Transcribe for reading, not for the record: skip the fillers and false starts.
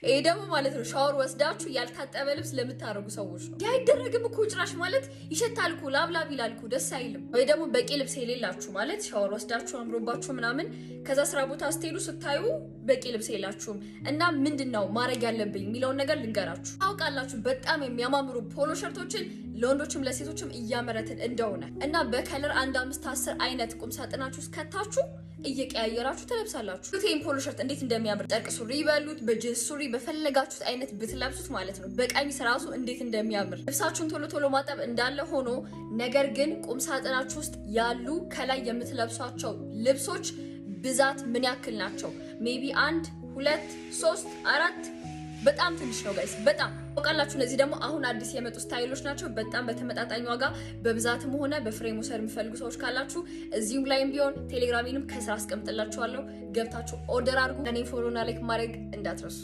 ይሄ ደግሞ ማለት ነው ሻወር ወስዳችሁ ያልታጠበ ልብስ ለምታደርጉ ሰዎች ነው። ያ አይደረግም እኮ ጭራሽ። ማለት ይሸታል እኮ፣ ላብላብ ይላል እኮ፣ ደስ አይልም። ወይ ደግሞ በቂ ልብስ የሌላችሁ፣ ማለት ሻወር ወስዳችሁ አምሮባችሁ ምናምን ከዛ ስራ ቦታ ስትሄዱ ስታዩ በቂ ልብስ የላችሁም እና ምንድን ነው ማድረግ ያለብኝ የሚለውን ነገር ልንገራችሁ። ታውቃላችሁ በጣም የሚያማምሩ polo shirt ኦችን ለወንዶችም ለሴቶችም እያመረትን እንደሆነ እና በ color አንድ አምስት 10 አይነት ቁም ሳጥናችሁ ውስጥ ከታችሁ እየቀያየራችሁ ትለብሳላችሁ። ይሄን polo shirt እንዴት እንደሚያምር! ጨርቅ ሱሪ ይበሉት፣ በጅንስ ሱሪ በፈለጋችሁት አይነት ብትለብሱት ማለት ነው። በቀሚስ ራሱ እንዴት እንደሚያምር! ልብሳችሁን ቶሎ ቶሎ ማጠብ እንዳለ ሆኖ ነገር ግን ቁም ሳጥናችሁ ውስጥ ያሉ ከላይ የምትለብሷቸው ልብሶች ብዛት ምን ያክል ናቸው? Maybe አንድ፣ ሁለት፣ ሶስት፣ አራት፣ በጣም ትንሽ ነው guys፣ በጣም ታውቃላችሁ። እነዚህ ደግሞ አሁን አዲስ የመጡ style ኦች ናቸው። በጣም በተመጣጣኝ ዋጋ በብዛትም ሆነ በፍሬ መውሰድ የሚፈልጉ ሰዎች ካላችሁ እዚሁም ላይም ቢሆን ቴሌግራሜንም ከስር አስቀምጥላችኋለሁ። ገብታችሁ order አድርጉ። እኔ follow ና like ማድረግ እንዳትረሱ።